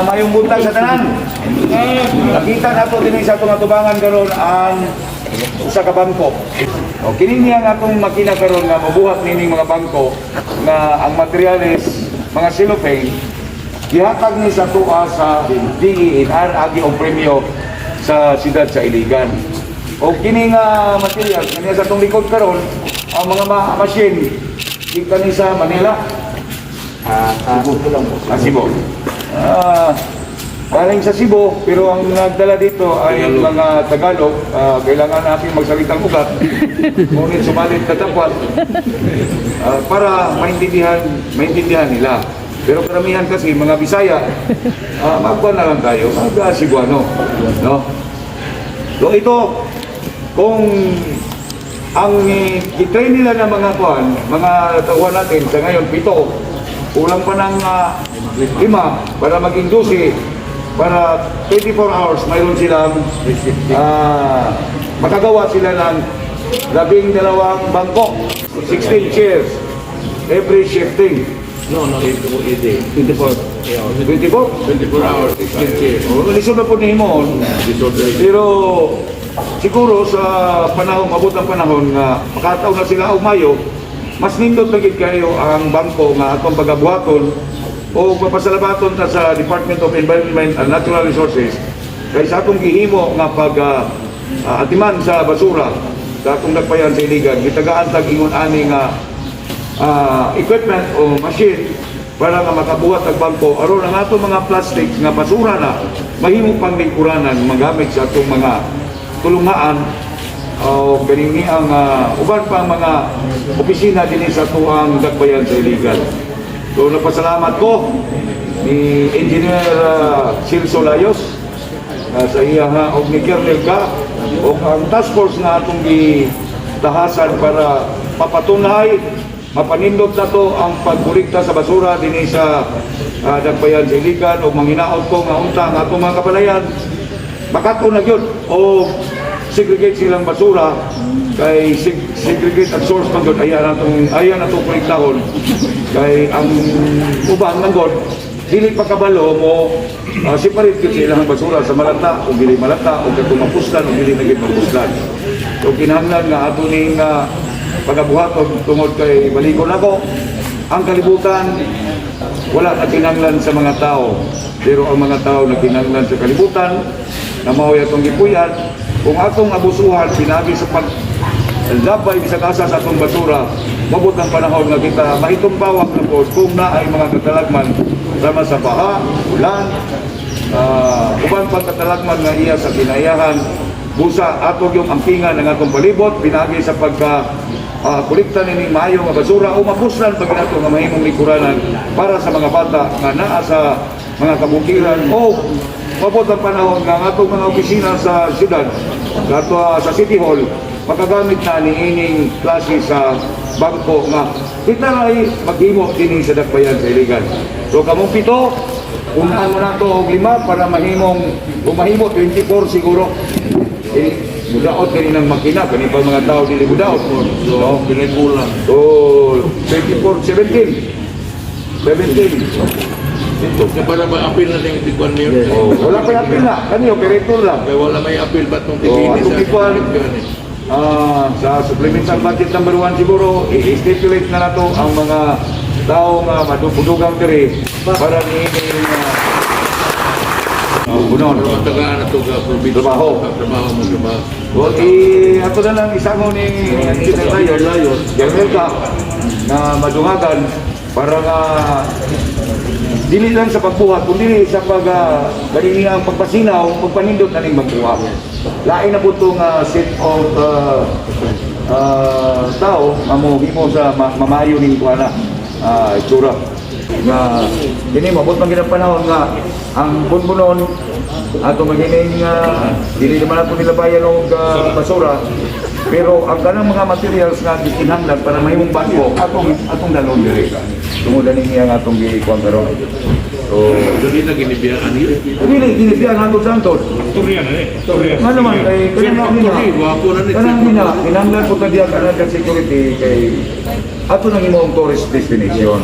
Mayong buntag sa tanan. Nakita nato dinhi sa atong atubangan karon ang usa ka bangko. O kini niya ang atong makina karon nga mabuhat nining mga bangko nga ang materyales mga cellophane, gihatag ni sa tuwa sa DENR agi og premyo sa siyudad sa Iligan. O kini nga materials kaniya sa atong likod karon, ang mga machine gikan ni sa Manila. Ah, Cebu. Galing sa Cebu, pero ang nagdala dito ay mga Tagalog. Kailangan natin magsalitang ugat. Ngunit subalit datapwat para maintindihan, maintindihan nila. Pero karamihan kasi mga Bisaya, magkuhan na lang tayo, mag-Cebuano. No? So ito, kung ang i-train nila ng mga kuan, mga tauhan natin sa ngayon, pito, kulang pa ng lima para maging 12, para 24 hours mayroon silang makagawa sila ng 12 bangko, 16 chairs every shifting. No, it 24. 24? 24 hours, 16 chairs. Oh, lisod na po nimo. Pero siguro sa panahon, mabot ang panahon nga makataw na sila og Mayo, mas nindot na gid kayo ang bangko nga atong pagabuhaton o papasalabaton ta sa Department of Environment and Natural Resources kay sa atong gihimo nga pag atiman sa basura sa atong Dakbayan sa Iligan, gitagaan tag ingon ani nga equipment o machine para nga makabuhat ang bangko aron ang atong mga plastic nga basura na mahimo pang lingkuranan, magamit sa atong mga tulungaan o kanini ang uban pang mga opisina dinhi sa atuang Dakbayan sa Iligan. So napasalamat ko ni Engineer Celso Layos sa iya ha og ni Colonel Ka og ang task force nga atong gitahasan para papatunay mapanindot na to ang pagkolekta sa basura dinhi sa Dakbayan sa Iligan o manghinaot ko nga unta ang atong mga kabalayan makato na gyud o segregate silang basura kay segregate at source man gyud, ayan atong kolektahon kay ang uban man gyud dili pa kabalo mo separate gyud sa ilang basura sa malata o dili malata o katong mapuslan o dili na gyud mapuslan. So kinahanglan nga ato ning pagabuhaton tungod kay balikon ako, ang kalibutan wala na kinahanglan sa mga tao, pero ang mga tao na kinahanglan sa kalibutan na mao'y atong gipuy-an. Kung atong abusuhan pinaagi sa pag labay bisag asa sa atong basura, mabot ang panahon nga kita maitumbawak na po kung naay mga katalagman sama sa baha, ulan, uban pang katalagman nga iya sa kinayahan. Busa ato yung ampingan ng atong palibot pinagi sa pagka kolekta nining maayo nga basura o mapuslan pag nato nga mahimong lingkuranan para sa mga bata nga naa sa mga kabukiran o mabot ang panahon nga ang atong mga opisina sa syudad sa, ato, sa City Hall makagamit na ni ining klase sa bangko nga kita ay maghimo dinhi sa Dakbayan sa Iligan. So kamong pito, unahan mo na to og lima para mahimong kung mahimo 24 siguro. Eh, mudaot kani ng makina, kani pa mga tao dili mudaot. No? Pinay kulang. So 24, 17. 17. Dito. Kaya para ma-appeal na yung tigwan niyo. Oh, wala pa yung na. Kani operator lang. Kaya wala may appeal ba't nung Oh, tibini atong sa ikuan. Sa supplemental budget number 1 siguro, i-stipulate na nato ang mga tao nga madugang diri para niining bunon. Pero ang tagaan na ito ka probinsya. Trabaho. Trabaho mo, trabaho. Well, ato na lang isango ni Engineer Layos, General ka, na madungagan para nga dili lang sa pagbuhat, kundi sa pag kanini ang pagpasinaw, pagpanindot na ning magbuhat. Lain na po itong set of tao nga mo himo sa mamayo ning kuana itsura. Nga kini mabot man gid ang panahon nga ang bunbunon ato magining dili naman ato nilabayan og basura, pero ang kanang mga materials nga gikinahanglan para mahimong bangko atong atong dalon diri tungod ani niya nga atong gikuan karon. So, So di na ginibiyaan yun. dili ginibiyaan hangtod sa hangtod. Torrean eh. Torrean. Nga naman kay kanang gina. Wapo na ni. Kanang gina, kinahanglan po ta diha kanang security kay ato nang imong tourist destination.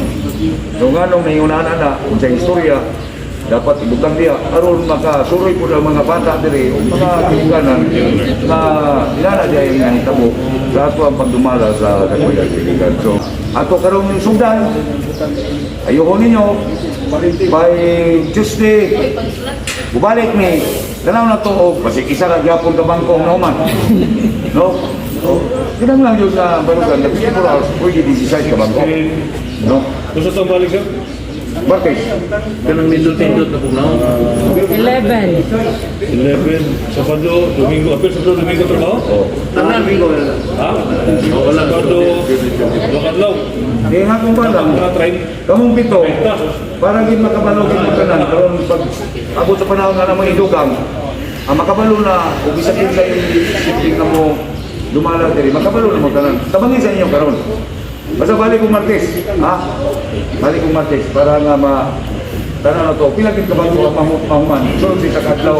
So nganong nanguna na kung sa istorya dapat ibutang diha aron makasuroy po ang mga bata diri o mga ginikanan na dinana diha yung nahitabo sa ato ang pagdumala sa Dagoya Iligan. So ato karong sugdan, ayoko ninyo by Tuesday bubalik ni tanaw na to og basig isa ra gyapon ka bangkong nauman, no? So kinahanglan yun sa barugan na 24 hours pwede 16 ka bangko, no? Gusto itong balik, sir? Martes. Kanang nindot-nindot na pugnaw. 11. 11, Sabado, Domingo. Apil, Sabado, Domingo trabaho? Oh. Tanan. Ha? Wala. Sabado, Wakadlaw. Di nga kung ba lang Mga train. kamong pito para gid makabalo gid mo tanan karon pag abot sa panahon nga namo idugang ang makabalo na ug isa gid sa sibling na mo dumala diri, makabalo na mo tanan. Tabangin sa inyo karon, basta balik kong Martes, ha, balik kong Martes para nga ma tanan na to pila gid ka bago ang mahuman sulod sa kadlaw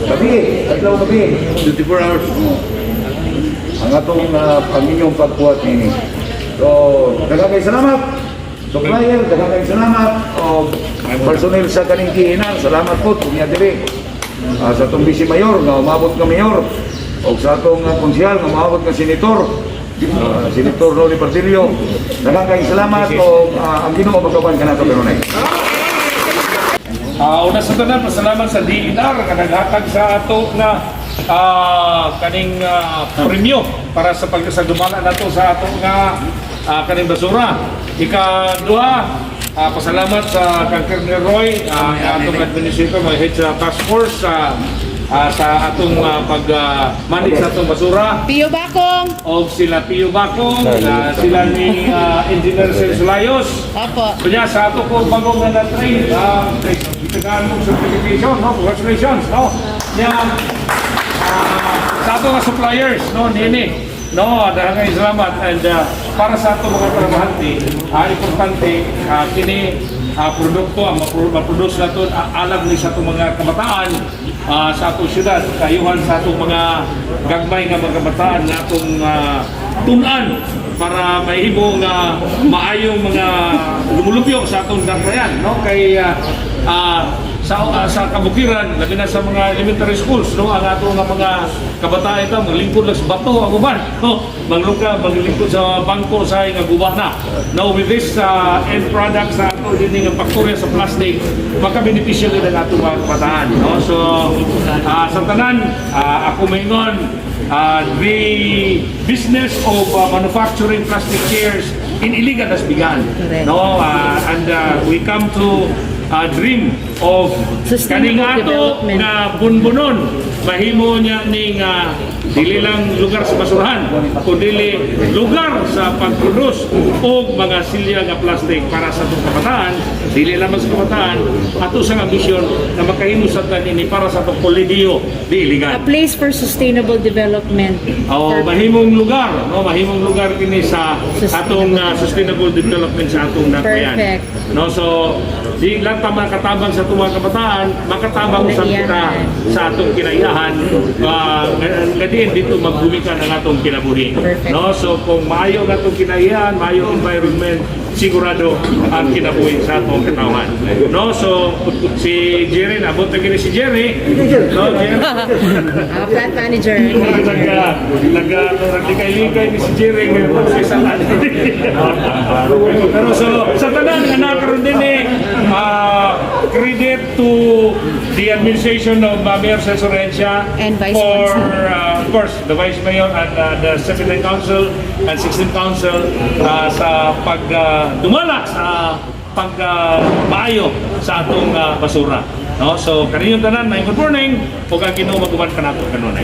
gabi, adlaw gabi. 24 hours. Ang atong ang inyong pagkuhat nini. So, daghang kay salamat. Supplier, daghang kay salamat. O personnel sa kaning kihinan, salamat po kung diri. Sa atong vice mayor nga umabot nga mayor o sa atong konsehal nga umabot nga senator. Senator Noli Partillo. Daghang kay salamat o ang Ginoo magaban kanato kanunay. Una sa tanan, pasalamat sa DNR nga naghatag sa ato nga kaning premyo para sa pag sa dumala nato sa ato nga kaning basura. Ikaduha, pasalamat sa kang Colonel Roy, atong administrator, mga head sa task force sa atong pag manage sa atong basura Pio Bakong. og sila Pio Bacong, sila ni Engineer Celso Layos. Opo. Kunya sa ato ko bago nga na-train, itagaan mong certification, no? Congratulations, no? Nya, sa ato nga suppliers, no, nini. No, dahil kay salamat and para sa ato mga trabahante, importante kini produkto ang maproduce nato alag ni sa atong mga kabataan sa atong syudad, kayuhan sa atong mga gagmay nga mga kabataan nga atong tun-an para mahimo nga maayong mga lumulupyo sa atong dakbayan, no? Kay sa kabukiran, labi na sa mga elementary schools, no, ang ato nga mga kabataan ito maglingkod lang sa bato ang uban, no, maglungka maglingkod sa bangko sa nga guba na. Now with this end product sa ato dinhi nga faktorya sa plastic, makabenepisyo gid ang ato mga kabataan, no? So sa tanan, ako maingon, the business of manufacturing plastic chairs in Iligan has begun. Correct. No, and we come to a dream of Sustainable kaning ato development. nga bunbunon mahimo niya ning dili lang lugar sa basurahan kundi lugar sa pag-produce og mga silya nga plastic para sa atong kabataan. Dili lamang sa kabataan, ato sa ambisyon na makahimo sa tanin ini para sa atong kolehiyo di A Iligan. place for sustainable development. O mahimong lugar, no, mahimong lugar kini sa atong Sustainable sustainable development sa atong dakbayan. Perfect. No, so di lang ta makatabang sa atong mga kabataan, makatabang usab kita Kinaiyahan. sa atong kinaiyahan nga diin dito magbumikan ang atong kinabuhi. Perfect. No, so kung maayo ang atong kinaiyahan, maayo ang environment, sigurado ang kinabuhi sa atong katawhan. No, so si Jerry, nabot na gini si Jerry. No, Jerry. Plant manager. Nag nag naglikay-likay ni si Jerry ngayon pag sa isang ano. Pero so sa tanan nga nakaroon din eh credit to the administration of Mayor Celso Rencia And Vice for Mayor. Of course the Vice Mayor and the 17th Council and 16th Council sa pag dumala sa pag maayo sa atong basura. No? So kaninyong tanan, may good morning ug ang Ginoo maguban kanato kanunay.